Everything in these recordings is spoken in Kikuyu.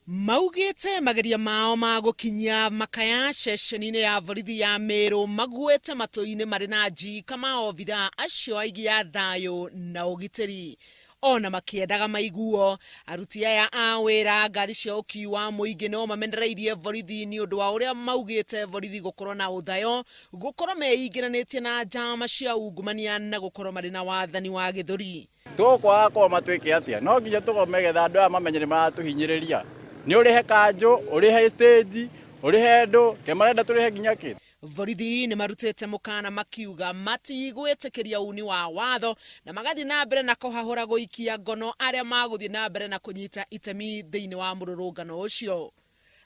Maugĩte mageria mao ma gũkinyia makaya ceceni-inĩ ya borithi ya Meru maguĩte matũ-inĩ marĩ na njika ma obithaa acio aigi a thayũ na ũgitĩri. Ona makĩendaga maiguo, aruti aya a wĩra ngari cia ũkui wa mũingĩ no mamenereirie borithi nĩ ũndũ wa ũrĩa maugĩte borithi gũkorwo na ũthayo, gũkorwo meingĩranĩtie na njama cia ungumania na gũkorwo marĩ na wathani wa gĩthũri. Tũkwaga kũgoma twĩke atĩa? No nginya tũgome getha andũ aya mamenye nĩ maratũhinyĩrĩria. Nĩ ũrĩhe kanjũ, ũrĩhe stage, ũrĩhe andũ, ke marenda tũrĩhe nginya kĩ? Borithi nĩ marutĩte mũkana makiuga matigwĩtĩkĩria uni wa watho na magathiĩ na mbere na kũhahũra gũikia ngono arĩa magũthiĩ na mbere na kũnyita itemi thĩinĩ wa mũrũrũngano ũcio.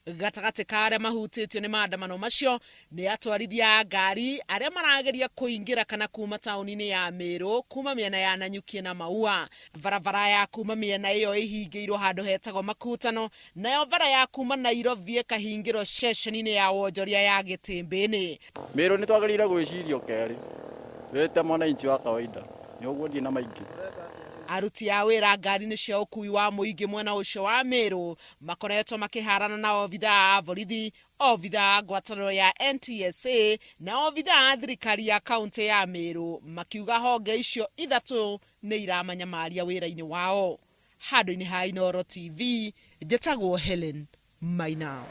Gatagatĩ ka arĩa mahutĩtio nĩ maandamano macio nĩ atwarithia a ngari arĩa marageria kũingĩra kana kuuma taũni-inĩ ya Meru kuma mĩena ya Nanyuki na Maua. Barabara ya kuma mĩena ĩyo ĩhingĩirwo handũ hetagwo Makutano, nayo bara ya kuma Nairobi ĩkahingĩrwo ceceni-inĩ ya wonjoria ya Gĩtĩmbĩnĩ. Meru nĩ twagĩrĩire gwĩcirio kerĩ wĩ ta mwananchi wa kawaida. Nĩ ũguo ndirĩ na maingĩ. Aruti a wĩra ngari-inĩ cia ũkui wa mũingĩ mwena ũcio wa Meru Makoretwo makĩharana na obithaa a borithi, obithaa a ngwatanĩro ya NTSA na obithaa a thirikari ya kauntĩ ya Meru makiuga honge icio ithatũ nĩ iramanyamaria wĩra-inĩ wao. Handũ-inĩ ha Inooro TV, njĩtagwo Hellen Maina.